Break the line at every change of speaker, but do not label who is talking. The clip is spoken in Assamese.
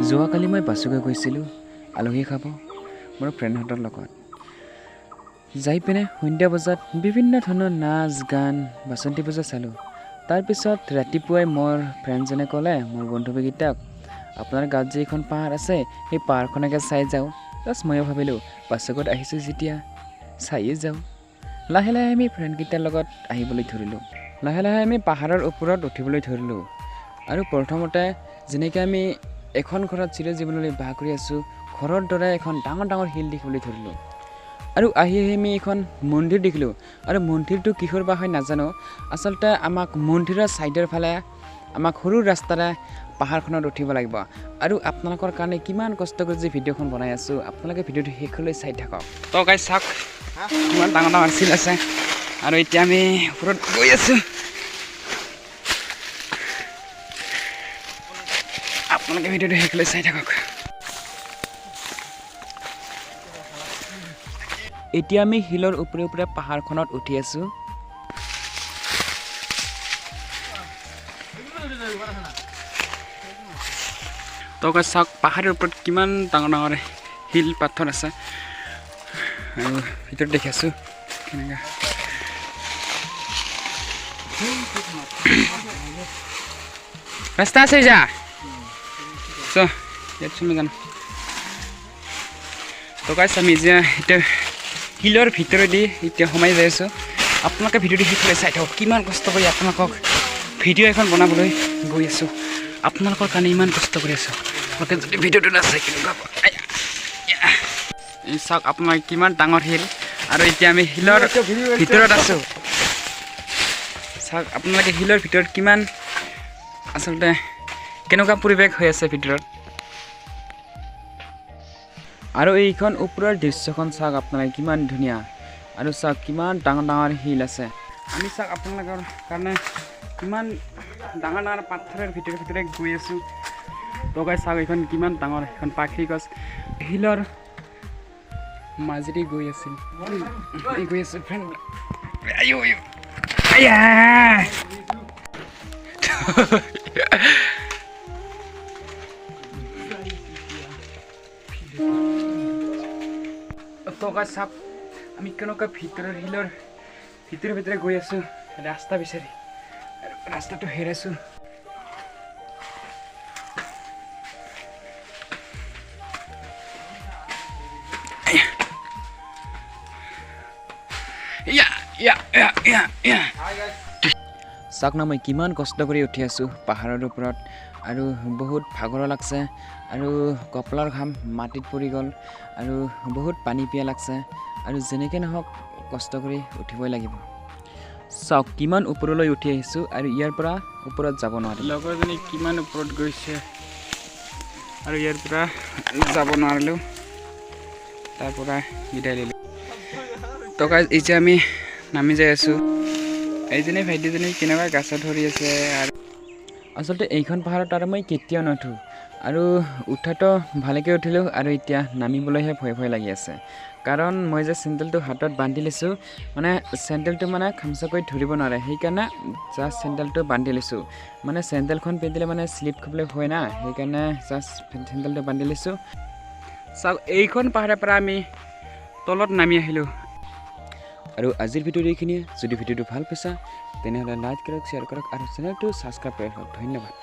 যোৱাকালি মই বাচুকৈ গৈছিলোঁ আলহী খাব মোৰ ফ্ৰেণ্ডহঁতৰ লগত। যাই পিনে সন্ধিয়া বজাত বিভিন্ন ধৰণৰ নাচ গান বাসন্তী পূজা চালোঁ। তাৰপিছত ৰাতিপুৱাই মোৰ ফ্ৰেণ্ডজনে ক'লে মোৰ বন্ধুকেইটাক, আপোনাৰ গাঁৱত যে এইখন পাহাৰ আছে সেই পাহাৰখনকে চাই যাওঁ। জাষ্ট ময়ো ভাবিলোঁ বাচুকত আহিছোঁ যেতিয়া চায়ে যাওঁ। লাহে লাহে আমি ফ্ৰেণ্ডকেইটাৰ লগত আহিবলৈ ধৰিলোঁ। লাহে লাহে আমি পাহাৰৰ ওপৰত উঠিবলৈ ধৰিলোঁ। আৰু প্ৰথমতে যেনেকৈ আমি এখন ঘৰত চিৰজীৱনলৈ বাস কৰি আছোঁ, ঘৰৰ দৰে এখন ডাঙৰ ডাঙৰ শিল দেখিবলৈ ধৰিলোঁ। আৰু আহি আহি আমি এখন মন্দিৰ দেখিলোঁ। আৰু মন্দিৰটো কিহৰ বা হয় নাজানো, আচলতে আমাক মন্দিৰৰ ছাইডৰ ফালে আমাক সৰু ৰাস্তাৰে পাহাৰখনত উঠিব লাগিব। আৰু আপোনালোকৰ কাৰণে কিমান কষ্ট কৰি যে ভিডিঅ'খন বনাই আছোঁ, আপোনালোকে ভিডিঅ'টো শেষলৈ চাই থাকক। তো গাইজ চাওক কিমান ডাঙৰ ডাঙৰ শিল আছে। আৰু এতিয়া আমি ওপৰত গৈ আছোঁ। আপোনালোকে ভিডিঅ'টো শেষলৈ চাই থাকক। এতিয়া আমি শিলৰ ওপৰে ওপৰে পাহাৰখনত উঠি আছোঁ। তো চাওক পাহাৰৰ ওপৰত কিমান ডাঙৰ ডাঙৰ শিল পাথৰ আছে। আৰু ভিতৰত দেখি আছোঁ কেনেকুৱা। ৰাস্তা আছে যা চ ইয়াত চুমি যাম। তো গাইছ আমি যে এতিয়া শিলৰ ভিতৰেদি এতিয়া সোমাই যাই আছোঁ। আপোনালোকে ভিডিঅ'টো শেষলৈ চাই থাকক। কিমান কষ্ট কৰি আপোনালোকক ভিডিঅ' এখন বনাবলৈ গৈ আছোঁ, আপোনালোকৰ কাৰণে ইমান কষ্ট কৰি আছোঁ। আপোনালোকে যদি ভিডিঅ'টো নাচায় কেনেকুৱা। চাওক আপোনাৰ কিমান ডাঙৰ শিল। আৰু এতিয়া আমি শিলৰ ভিতৰত আছোঁ। চাওক আপোনালোকে শিলৰ ভিতৰত কিমান আচলতে কেনেকুৱা পৰিৱেশ হৈ আছে ভিতৰত। আৰু এইখন ওপৰৰ দৃশ্যখন চাওক আপোনালোকে কিমান ধুনীয়া। আৰু চাওক কিমান ডাঙৰ ডাঙৰ শিল আছে। আমি চাওক আপোনালোকৰ কাৰণে কিমান ডাঙৰ ডাঙৰ পাথৰৰ ভিতৰে ভিতৰে গৈ আছোঁ। তো গাইজ চাওক এইখন কিমান ডাঙৰ এখন পাখি গছ শিলৰ মাজেদি গৈ আছিল। গৈ আছোঁ ফ্ৰেণ্ড। তো গাইজ চাওক আমি কেনেকুৱা ভিতৰৰ শিলৰ ভিতৰে ভিতৰে গৈ আছোঁ ৰাস্তা বিচাৰি। ৰাস্তাটো হেৰাইছোঁ। চাওক না মই কিমান কষ্ট কৰি উঠি আছোঁ পাহাৰৰ ওপৰত। আৰু বহুত ভাগৰ লাগছে আৰু কপালৰ ঘাম মাটিত পৰি গ'ল আৰু বহুত পানী পিয়াহ লাগছে। আৰু যেনেকৈ নহওক কষ্ট কৰি উঠিবই লাগিব। চাওক কিমান ওপৰলৈ উঠি আহিছোঁ আৰু ইয়াৰ পৰা ওপৰত যাব নোৱাৰিলোঁ। লগৰজনী কিমান ওপৰত গৈছে আৰু ইয়াৰ পৰা যাব নোৱাৰিলোঁ, তাৰ পৰা বিদায় ল'লোঁ। তো গাইজ এতিয়া আমি নামি যাই আছোঁ। এইজনী ভাইটিজনী কেনেকুৱা গাছত ধৰি আছে। আৰু আচলতে এইখন পাহাৰত আৰু মই কেতিয়াও নুঠোঁ। আৰু উঠাটো ভালকৈ উঠিলোঁ আৰু এতিয়া নামিবলৈহে ভয় ভয় লাগি আছে। কাৰণ মই যে চেণ্ডেলটো হাতত বান্ধি লৈছোঁ, মানে চেণ্ডেলটো মানে খামচাকৈ ধৰিব নোৱাৰে, সেইকাৰণে জাষ্ট চেণ্ডেলটো বান্ধি লৈছোঁ। মানে চেণ্ডেলখন পিন্ধিলে মানে শ্লিপ খাবলৈ ভয় না, সেইকাৰণে জাষ্ট চেণ্ডেলটো বান্ধি লৈছোঁ। চাওক এইখন পাহাৰৰ পৰা আমি তলত নামি আহিলোঁ। আৰু আজিৰ ভিডিঅ'টো এইখিনিয়ে। যদি ভিডিঅ'টো ভাল পাইছা তেনেহ'লে লাইক কৰক, শ্বেয়াৰ কৰক আৰু চেনেলটো ছাবস্ক্ৰাইব কৰি ৰাখক। ধন্যবাদ।